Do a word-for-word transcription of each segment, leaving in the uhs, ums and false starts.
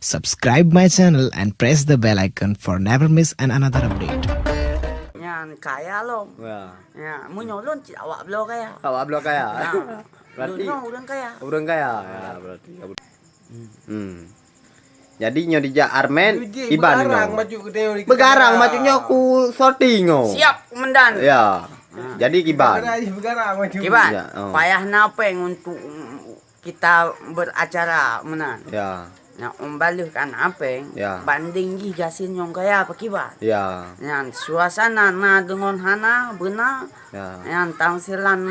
Subscribe my channel and press the bell icon for never miss an another update. Nyan kaya lom. Ya. Ya, meunyoe lôn cit awak bloe kaya. Awak bloe kaya. Nah. Berarti lôn nyoe ureueng kaya. Ureueng kaya. Ya, berarti. Hmm. Jadi nyoe dijak Armet, Uji kiban beugarang nyoe. Maju ke tengok di Beugarang kita. Maju nyoe ku sorti nyoe. Siap, Komandan. Ya. Ha. Jadi kiban. Beugarang, beugarang maju. Kiban. Ya, oh. Payah na péng untuk kita beracara meunan. Ya. Nyan, ôn baleuh kan apéng, ya, bandéng jih gasien nyang kaya pakiban. Ya. Nyan, suasana na deungon hana beuna. Ya. Nyan, tamsilan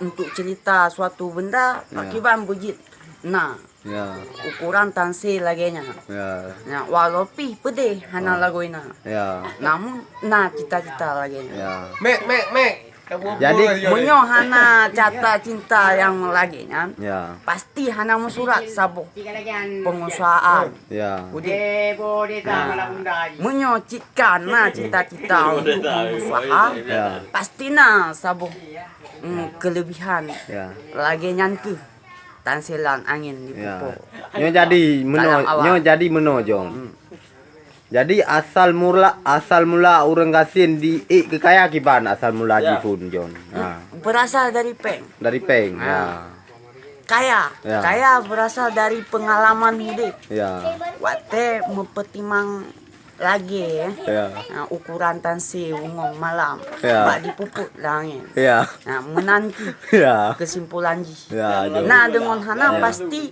untuk cerita suatu benda, ya, pakiban beujeuet na. Ya. Ukuran tamsil lagée nyan. Ya. Nyan, walau pih peudeh hana, ya, lagoe na. Ya. Namun, na cita-cita lagée nyan. Ya. Mek, mek, mek. Jadi, meunyoe hana carta cinta nyang lagée nyan, ya, pasti hana meusurat saboh pengusahaan. Ya. Udeh. Nah, meunyoe cit ka na cita-cita untuk pengusaha, ya, pasti na saboh, mm, kelebihan. Ya. Lagée nyan keuh tamsilan angén di, ya, pupuk. Nyoe jadi meuno, dalam awak. Nyoe jadi meuno, Jon. Hmm. Jadi asal mula, asal mula ureueng gasien di ék keu kaya kiban asal mula, ya, jih phon, Jon. Ha. Berasal dari péng. Dari péng. Ha. Ya. Kaya. Ya. Kaya berasal dari pengalaman hidup. Ya. Watée meupeutimang lagée, ya, ha, ukuran tamsil bungong malam, ya, bak dipupuk langét. Ya. Ha, meunan keuh, ya, kesimpulan jih. Ya, jih. Na deungon hana, ya, pasti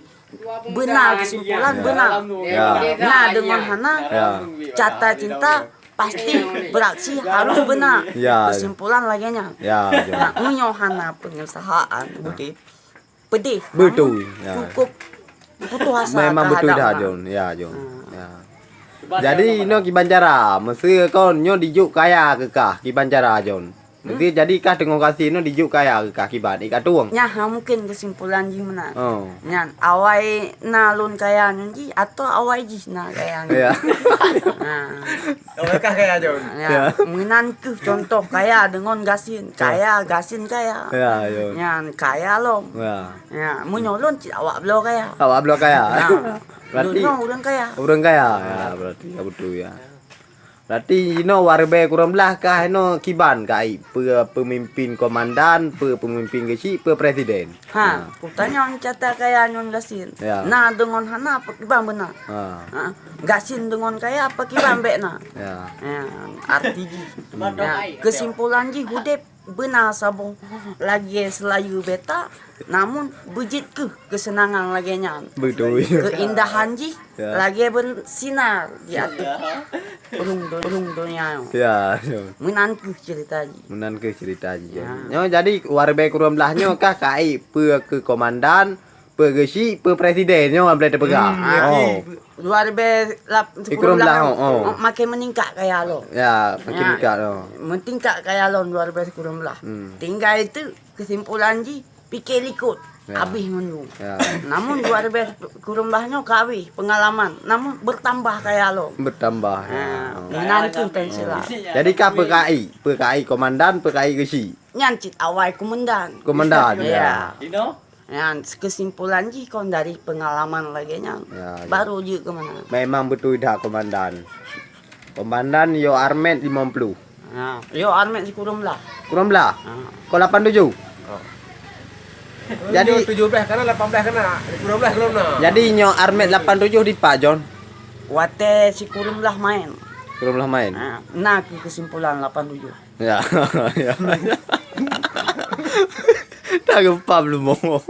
beuna kesimpulan, ya, beuna. Ya. Na deungon hana, ya, carta cinta pasti beraksi harus beuna. Ya. Kesimpulan lagée nyan. Ya, ya. Nah, meunyoe hana pengusahaan, udeh, pedih. Beutôi, ya. Cukup putus asa. Memang beutôi terhadap dah, Jon. Ya, Jon. Hmm. Ya. Jadi, inoe kiban cara, meusé kon nyoe dijok kaya keu kah, kiban cara, Jon. Jadi, jadi kah teungoh gasien nyoe dijok kaya keu kah kiban, ikat tueng? Nyan ha mungken kesimpulan jih meunan. Oh. Nyan, awai na lôn kaya nyoe jih, atau awai jih na kaya nyoe? Ya. Ha. Awai kah kaya, Jon? Ya. Ya. Meunan keuh contoh kaya deungon gasien. Ya. Kaya, gasien kaya. Ya, Jon. Nyan, kaya lom. Ya. Ya, meunyoe lôn cit awak bloe kaya. Awak bloe kaya. Ya. Berarti lôn nyoe ureueng kaya. Ureueng kaya. Ya, berarti ya beutôi ya. Berarti inoe waribée kureueng blaih kah inoe kiban kah, peue peumimpin komandan, peue peumimpin geuchik, peue presiden. Ha, ha. Kutanyong carta kaya ngon gasien. Ya. Na deungon hana, peue kiban beuna. Ha. Ha, gasien deungon kaya, peue kiban bék na. Ya. Ya, arti jih. Hmm. Ya, kesimpulan jih udeb beuna saboh lagée seulayeue beta, namun beujeuet keuh keuseunangan lagée nyan. Beutôi. Keuindahan jih, ya, lagée beusinar di ateueh rhueng do-, rhueng donya nyoe. Ya, ya. Meunan keuh ceurita jih. Meunan keuh ceurita jih. Ya. Nyoe jadi waribée kureueng blaih nyoe kah ka ék peue keu komandan, peue geuchik, peue presiden nyoe, boleh teupeugah. Hmm, oh. Luar biasa lap-, sikureueng blaih, oh, oh, makin meningkat kaya lom. Ya, makin meningkat, oh. Meningkat kaya lom luar biasa sikureueng blaih. Hmm. Tinggai itu kesimpulan jih, pikir likot, ya, habéh ngon nyoe. Ya. Namun luar biasa sikureueng blaih nyoe ka habéh pengalaman, namun bertambah kaya lom. Bertambah, ya. Ha, oh. Meunan keuh tan sila. Jadi ka peue ka ék, peue ka ék komandan, peue ka ék geuchik. Nyan cit awai komandan. Komandan, ya. Ya. Nyan, kesimpulan jih kon dari pengalaman lagée nyan. Ya, ya. Baru jeuet keu meunan. Memang beutôi that komandan. Komandan yo armet limong ploh. Ha, yo armet sikureueng blaih. Kureueng blaih? Ha. Kon lapan tujoh? Oh. Jadi tujoh blaih kana, lapan blaih kana. Sikureueng blaih kureueng na. Jadi nyoe armet lapan tujoh dipat, Jon? Watée sikureueng blaih main. Sikureueng blaih main? Ha, na keuh kesimpulan lapan tujoh. Ya, ya. Tak gempa belum bohong.